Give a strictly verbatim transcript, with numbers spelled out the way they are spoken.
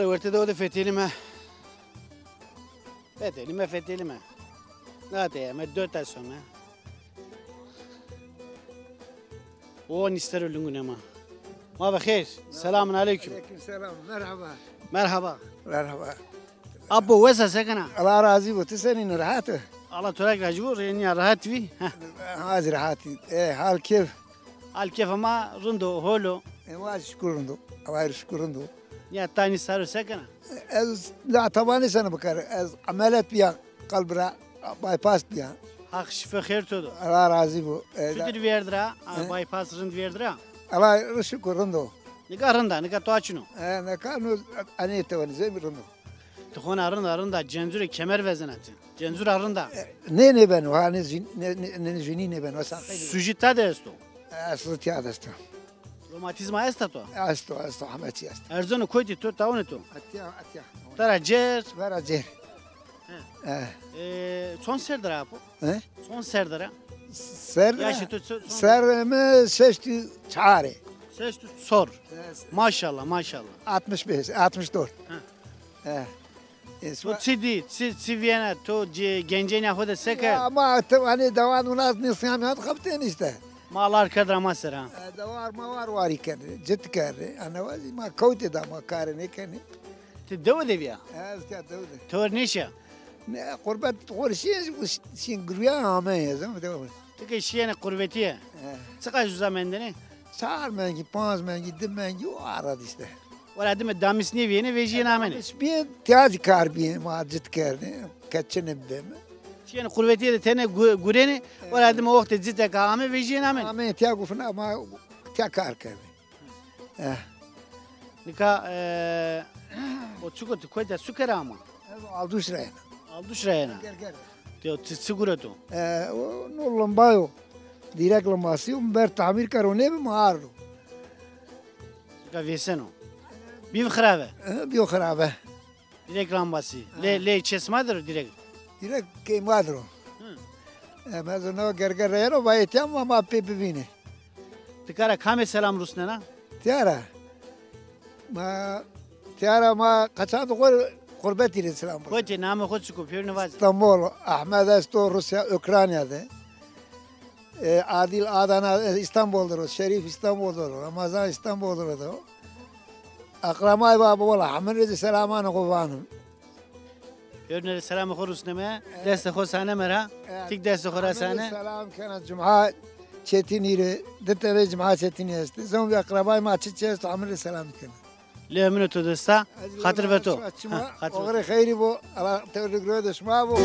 Wertê de o de fetelîme. Fetelîme, fetelîme. Nate ya, me dört ay some. O nîstero lingune ma. Ma ve xêr. Selamun aleyküm. Aleyküm selam. Merhaba. Merhaba. Merhaba. Apo, wes a, se kena? Allah razî bo. Ti senîn, rehat î? Allah to ra razî bo, rênîya rehat vî. Heh. Ha, ez rehat î. E, hal kêf? Hal kêfa ma rind o, hol o. E, wa şukur rind o. Allahî şukur rind o. Ya tanî saro se kena? Ez la tabanî sene bikar. Ez emeliyat bîya, kalb ra bypass bîya. Haq şife xêr to do. Allah razî bo. E, Çutir vêrd ra, a, bypass rind vêrd ra? Allah şukur rind o. Nika rind a, nika to açino. E, nika no enê tewanî zemî rind o. Ti xona rind a, rind a, cencurê kemer vezena ti. Cencura rind a. E, nê nêbeno, ha, nê jin-, nê, nê, nê, nê jinî nêbeno, o saqey nêbeno. Sujî ta de esto? E, sujî tiya de esto. Romatîzma esta to? Esto, esto, heme çî esto. Erzeno kotî to, tawnê to? Etiya, etiya. Tera cêr? Vera cêr. He. E. E, çond serre der a apo? He? Çond serre der a? Serre? Yaşê to ço-, çond? Serrê mi şeşt û çar ê. Şeşt û çar. He. Maşallah, maşallah. Altmış beş, altmış dört. He. E, e, to çi dî, çi, çi vîyena, to ce-, gencenîya xo de se kerd? Ya, ma te-, hanî dewan û nas nîsyan yan xeftên îşte. Malar kerd ra ma ser ha. E, dewar mawar warî kerdî, cit kerdî. Ene wazî ma kewtê da, ma karê nêkenî. Ti dewe de vîya? E, ez tiya dewe de. Tewr nêşiya? Ne, qurbet xo rê şîyê, şîn girûya ameyê, zam dewe. Ti ke şîyêne qurbetîye. E. Çiqas uza mendêne? Çar mengî, panc mengî, di mengî, o arad îşte. Wela dime damîs nêvîyêne, vejîyêne amêne. Damîs bîye, tiya zî kar bîye, ma cit kerdê, keçine bideme. Şîyêne qurbetîye de tenê gu-, gurêne, wela dime wextê citeka ame, vejîyêne amêne. Ame tiya gufina, ma tiya kar kerdê. Eh. Nika, e, o çiko ti kotî ya, su kere ama? Ez Alduş ra yena. Alduş ra yena. Gerger. Ti, ti çi gureto? E, o, no limba yo. Dîrek limbasî yo, mi ber tamîr kero nêbi, mi ardo. Nika vêseno. Bîv xirabe? E, bîyo xirabe. Dîrek limbasî. Ha. Lê, lê çê sima der o dîrek? Dîrek key ma der o. Hı. E, ez no Gerger ra yeno, va etiya ma, ma pê bivînê. Ti kara kamê selam rusnena? Tiya ra. Ma, tiya ra ma qeçan de xo qurbetî rê selam rusnena. Kotî, namê xo çik o, pêrune vaze. Îstanbul, Ahmet esto Rusya, Ukrayna de. E, Adil Adana, e, Îstanbul der o, Şerîf Îstanbul der o, Ramazan Îstanbul der o. Eqremayê baba, wela hemin rê zî selamanê xo vanim. Pêrune rê selamê xo rusneme, destê xo saneme ra. Evet. Tik destê xo ra sane. Hemin rê selam kena Cuma Çetinî rê, di tenê Cuma Çetinî estê. Zon bî eqrebayê ma çiçî esto, hemin rê selam kena. Lê emino to desta, xatir ve to. Çima, ha, xatir ve to. Oxirê xeyrî bo, Allah tewrê girode şima bo.